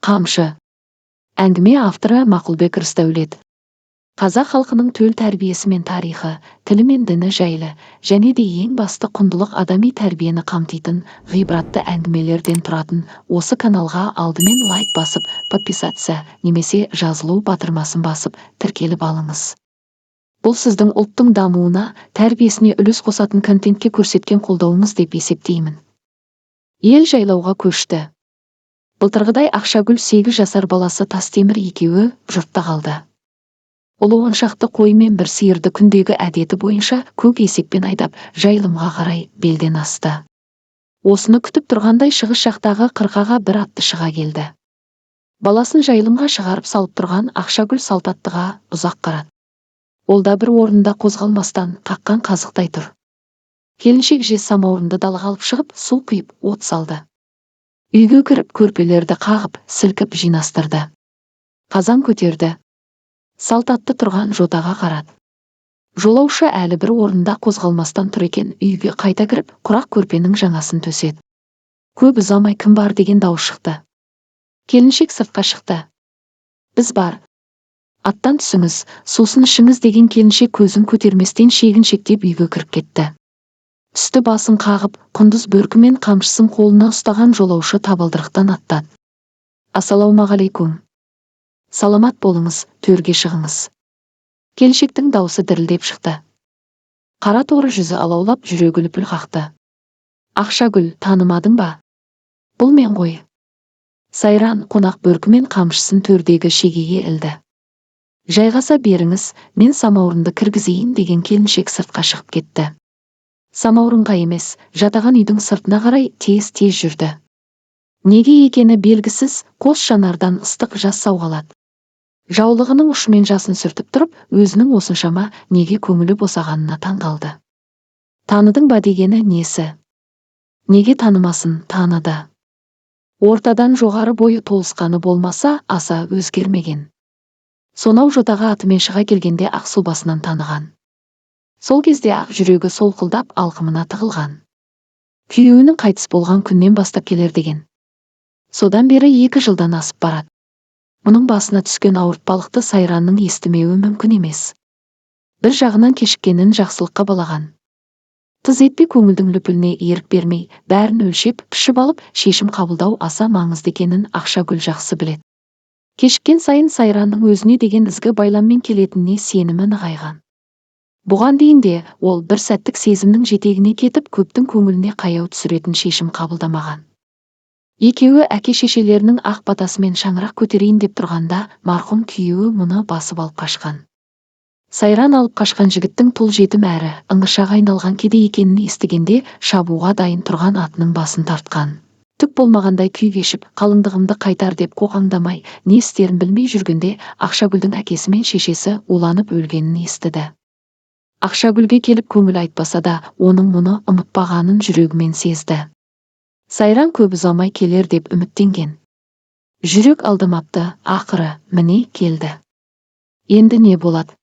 Қамшы. Әңгіме авторы Мақұлбек Рысдәулет. Қазақ халқының төл тәрбиесі мен тарихы, тілі мен діні жайлы және де ең басты құндылық адами тәрбиені қамтитын ғибратты әңгімелерден тұратын осы каналға алдымен лайк басып, подписаться немесе жазылу батырмасын басып, тіркеліп алыңыз. Бұл сіздің ұлттың дамуына, тәрбиесіне үлес қосатын контентке көрсеткен қолдауыңыз деп есептеймін. Ел жайлауға көшті. Былтырғыдай Ақшагүл, 8 жасар баласы Тастемір екеуі жұртта қалды. Ұлы 10 шақты қой мен бір сиырды күндегі әдеті бойынша көк есекпен айдап, жайылымға қарай белден асты. Осыны күтіп тұрғандай, шығыс жақтағы қырқаға бір атты шыға келді. Баласын жайылымға шығарып салып тұрған Ақшагүл салт аттыға ұзақ қарады. Ол да бір орнында қозғалмастан қаққан қазықтай тұр. Келіншек жез самаурынды далаға алып шығып, су құйып, от салды. Үйге кіріп, көрпелерді қағып, сілкіп жинастырды. Қазан көтерді. Салт атты тұрған жотаға қарады. Жолаушы әлі бір орнында қозғалмастан тұр екен. Үйге қайта кіріп, құрақ көрпенің жаңасын төседі. Көп ұзамай «Кім бар?» деген дауыс шықты. Келіншек сыртқа шықты. «Біз бар. Аттан түсіңіз, сусын ішіңіз», — деген келіншек көзін көтерместен шегіншектеп үйге кіріп кетті. Түсті басын қағып, құндыз бөркі мен қамшысын қолына ұстаған жолаушы табалдырықтан аттады. «Ассалаумағалейкум! Саламат болыңыз, төрге шығыңыз!» Келіншектің даусы дірілдеп шықты. Қара торы жүзі алаулап, жүрегі лүпіл қақты. «Ақшагүл, танымадың ба? Бұл мен ғой, Сайран». Қонақ бөркі мен қамшысын төрдегі шегеге ілді. «Жайғаса беріңіз, мен самаурынды кіргізейін», — деген келіншек сыртқа шығып кетті. Самаурынға емес, жатаған үйдің сыртына қарай тез-тез жүрді. Неге екені белгісіз, қос жанардан ыстық жас сауғалады. Жаулығының ұшымен жасын сүртіп тұрып, өзінің осыншама неге көңілі босағанына таң қалды. «Таныдың ба?» дегені несі? Неге танымасын, таныды. Ортадан жоғары бойы толысқаны болмаса, аса өзгермеген. Сонау жотаға атымен шыға келгенде ақ сұлбасынан таныған. Сол кезде ақ жүрегі солқылдап, алқымына тығылған. Күйеуінің қайтыс болған күннен бастап келер деген. Содан бері 2 жылдан асып барады. Мұның басына түскен ауыртпалықты Сайранның естімеуі мүмкін емес. Бір жағынан кешіккенін жақсылыққа балаған. Тыз етпей, көңілдің лүпіліне ерік бермей, бәрін өлшеп, пішіп алып, шешім қабылдау аса маңызды екенін Ақшагүл жақсы біледі. Кешіккен сайын Сайранның өзіне деген ізгі байламмен келетініне сенімі нығайған. Бұған дейін де ол бір сәттік сезімнің жетегіне кетіп, көптің көңіліне қаяу түсіретін шешім қабылдамаған. Екеуі әке-шешелерінің ақ батасымен шаңырақ көтерейін деп тұрғанда, марқұм күйеуі мұны басып алып қашқан. Сайран алып қашқан жігіттің тұл жетім әрі ыңыршағы айналған кедей екенін естігенде, шабуға дайын тұрған атының басын тартқан. Түк болмағандай күй кешіп, қалыңдығымды қайтар деп қоқаңдамай, не істерін білмей жүргенде, Ақшагүлдің әкесі мен шешесі уланып өлгенін естіді. Ақшагүлге келіп көңіл айтпаса да, оның мұны ұмытпағанын жүрегімен сезді. Сайран көп ұзамай келер деп үміттенген. Жүрек алдамапты, ақыры, міне, келді. Енді не болады?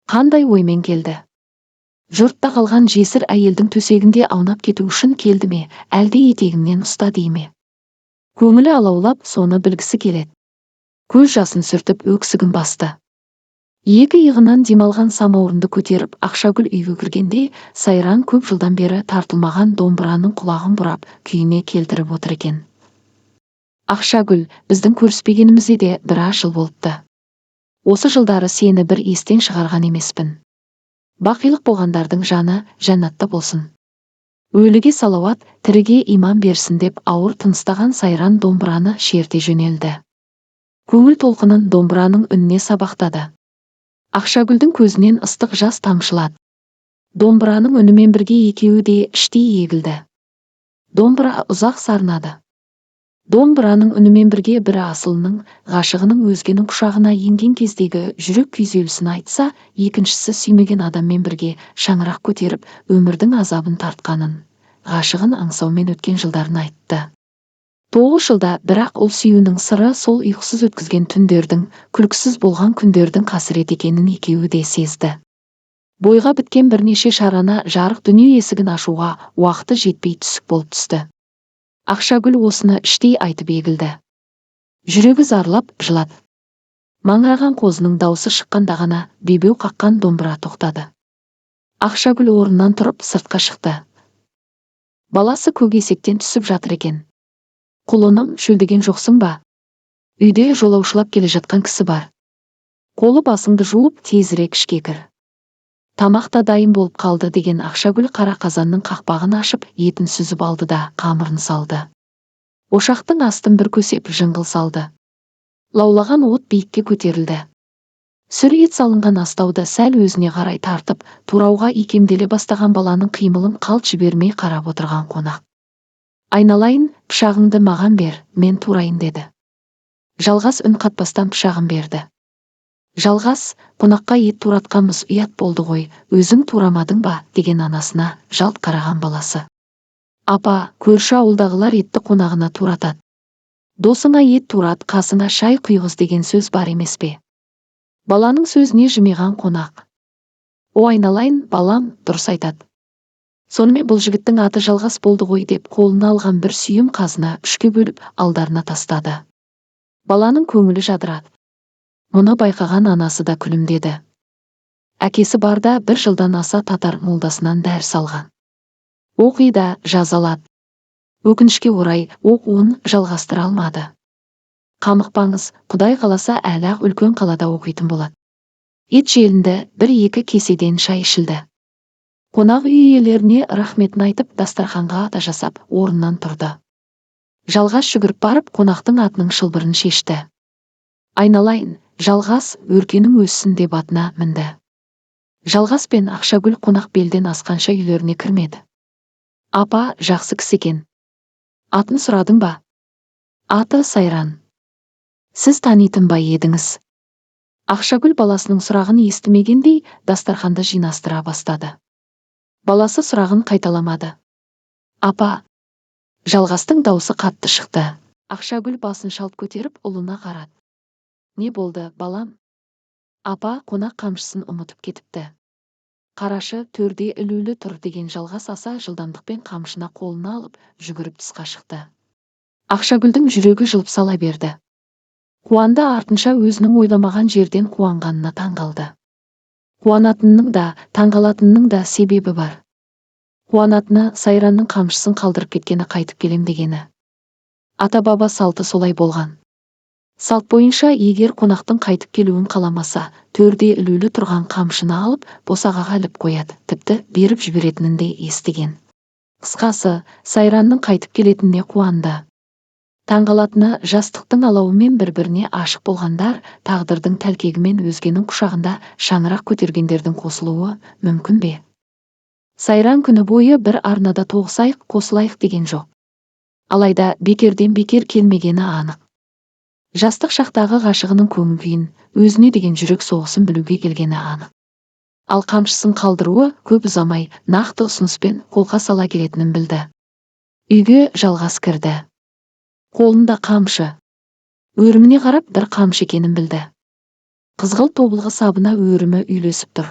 Қандай оймен келді? Жұртта қалған жесір әйелдің төсегінде аунап кету үшін келді ме, әлде етегімнен ұста дей ме? Көңілі алаулап, соны білгісі келеді. Көз жасын сүртіп, өксігін басты. Екі иығынан демалған самаурынды көтеріп, Ақшагүл үйге кіргенде, Сайран көп жылдан бері тартылмаған домбыраның құлағын бұрап, күйіне келтіріп отыр екен. «Ақшагүл, біздің көріспегенімізге де біраз жыл болыпты. Осы жылдары сені бір естен шығарған емеспін. Бақилық болғандардың жаны жәннатта болсын. Өліге салауат, тіріге иман берсін», — деп ауыр тыныстаған Сайран домбыраны шерте жөнелді. Көңіл толқынын домбыраның үніне сабақтады. Ақшагүлдің көзінен ыстық жас тамшылады. Домбыраның үнімен бірге екеуі де іштей егілді. Домбыра ұзақ сарнады. Домбыраның үнімен бірге бірі асылының, ғашығының өзгенің құшағына енген кездегі жүрек күйзелісін айтса, екіншісі сүймеген адаммен бірге шаңырақ көтеріп, өмірдің азабын тартқанын, ғашығын аңсаумен өткен жылдарын айтты. 9 жылда бірақ ұл сүюінің сыры сол ұйқысыз өткізген түндердің, күлкісіз болған күндердің қасіреті екенін екеуі де сезді. Бойға біткен бірнеше шарана жарық дүние есігін ашуға уақыты жетпей, түсік болып түсті. Ақшагүл осыны іштей айтып егілді. Жүрегі зарлап жылады. Маңыраған қозының даусы шыққанда ғана бебеу қаққан домбыра тоқтады. Ақшагүл орнынан тұрып, сыртқа шықты. Баласы көк есектен түсіп жатыр екен. «Құлыным, шөлдеген жоқсың ба? Үйде жолаушылап келе жатқан кісі бар. Қолы басыңды жуып, тезірек ішке кір. Тамақ та дайын болып қалды», — деген Ақшагүл қара қазанның қақпағын ашып, етін сүзіп алды да, қамырын салды. Ошақтың астын бір көсеп, жыңғыл салды. Лаулаған от биікке көтерілді. Сүр ет салынған астауды сәл өзіне қарай тартып, турауға икемделе бастаған баланың қимылын қалт жібермей қарап отырған қонақ: «Айналайын, пышағыңды маған бер, мен турайын», — деді. Жалғас үн қатпастан пышағын берді. «Жалғас, қонаққа ет туратқанбыз, ұят болды ғой, өзің турамадың ба?» — деген анасына жалт қараған баласы: «Апа, көрші ауылдағылар етті қонағына туратады. Досыңа ет турат, қасыңа шай құйғыз деген сөз бар емес пе?» Баланың сөзіне жымиған қонақ: «О, айналайын балам, дұрыс айтады. Сонымен, бұл жігіттің аты Жалғас болды ғой», — деп, қолына алған бір сүйем қазыны үшке бөліп, алдарына тастады. Баланың көңілі жадырады. Мұны байқаған анасы да күлімдеді. Әкесі барда бір жылдан аса татар молдасынан дәріс алған. Оқи да, жаза алады. Өкінішке орай, оқуын жалғастыра алмады. Қамықпаңыз, Құдай қаласа, әлі-ақ үлкен қалада оқитын болады. Ет желінді, бір-екі кеседен шай ішілді. Қонақ үй иелеріне рахметін айтып, дастарханға ата жасап, орнынан тұрды. Жалғас жүгіріп барып, қонақтың атының шылбырын шешті. «Айналайын, Жалғас, өркенің өссін», — деп атына мінді. Жалғас пен Ақшагүл қонақ белден асқанша үйлеріне кірмеді. «Апа, жақсы кісі екен. Атын сұрадың ба?» «Аты Сайран. Сіз танитын ба едіңіз?» Ақшагүл баласының сұрағын естімегендей, дастарханды жинастыра бастады. Баласы сұрағын қайталамады. «Апа!» Жалғастың даусы қатты шықты. Ақшагүл басын шалт көтеріп, ұлына қарады. «Не болды, балам?» «Апа, қонақ қамшысын ұмытып кетіпті. Қарашы, төрде ілулі тұр», — деген Жалғас аса жылдамдықпен қамшыны қолына алып, жүгіріп тысқа шықты. Ақшагүлдің жүрегі жылып сала берді. Қуанды, артынша өзінің ойламаған жерден қуанғанына таңғалды. Қуанатынының да, таңғалатынының да себебі бар. Қуанатыны — Сайранның қамшысын қалдырып кеткені қайтып келем дегені. Ата-баба салты солай болған. Салт бойынша, егер қонақтың қайтып келуін қаламаса, төрде ілулі тұрған қамшыны алып, босағаға іліп қояды, тіпті беріп жіберетінін де естіген. Қысқасы, Сайранның қайтып келетініне қуанды. Таңғалатыны — жастықтың алауымен бір-біріне ашық болғандар, тағдырдың тәлкегімен өзгенің құшағында шаңырақ көтергендердің қосылуы мүмкін бе? Сайран күні бойы бір арнада тоғысайық, қосылайық деген жоқ. Алайда бекерден бекер келмегені анық. Жастық шақтағы ғашығының көңіл күйін, өзіне деген жүрек соғысын білуге келгені анық. Ал қамшысын қалдыруы көп ұзамай нақты ұсыныспен қолқа сала келетінін білді. Үйге Жалғас кірді. Қолында қамшы. Өріміне қарап, бір қамшы екенін білді. Қызғылт тобылғы сабына өрімі үйлесіп тұр.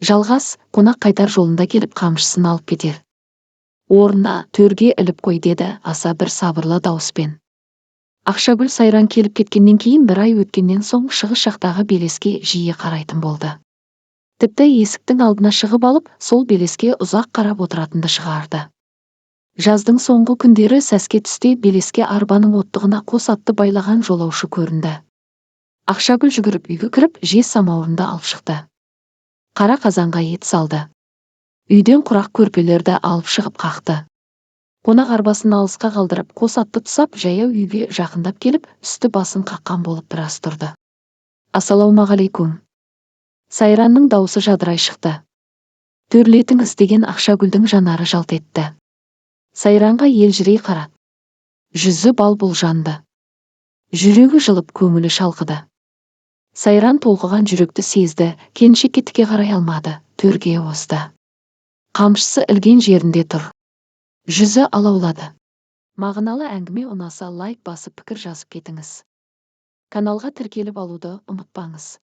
«Жалғас, қонақ қайтар жолында келіп қамшысын алып кетер. Орнына, төрге іліп қой», — деді аса бір сабырлы дауыспен. Ақшагүл Сайран келіп кеткеннен кейін бір ай өткеннен соң шығыс жақтағы белеске жиі қарайтын болды. Тіпті есіктің алдына шығып алып, сол белеске ұзақ қарап отыратынды шығарды. Жаздың соңғы күндері сәске түсте белеске арбаның оттығына қос атты байлаған жолаушы көрінді. Ақшагүл жүгіріп үйге кіріп, жез самауырынды алып шықты. Қара қазанға ет салды. Үйден құрақ көрпелерді алып шығып қақты. Қонақ арбасын алысқа қалдырып, қос атты тұсап, жаяу үйге жақындап келіп, үсті басын қаққан болып біраз тұрды. «Ассалаумағалейкум!» Сайранның даусы жадырай шықты. «Төрлетіңіз», — деген Ақшагүлдің жанары жалт етті. Сайранға елжірей қарады. Жүзі бал-бұл жанды. Жүрегі жылып, көңілі шалқыды. Сайран толқыған жүректі сезді, келіншекке тіке қарай алмады, төрге озды. Қамшысы ілген жерінде тұр. Жүзі алаулады. Мағыналы әңгіме ұнаса, лайк басып, пікір жазып кетіңіз. Каналға тіркеліп алуды ұмытпаңыз.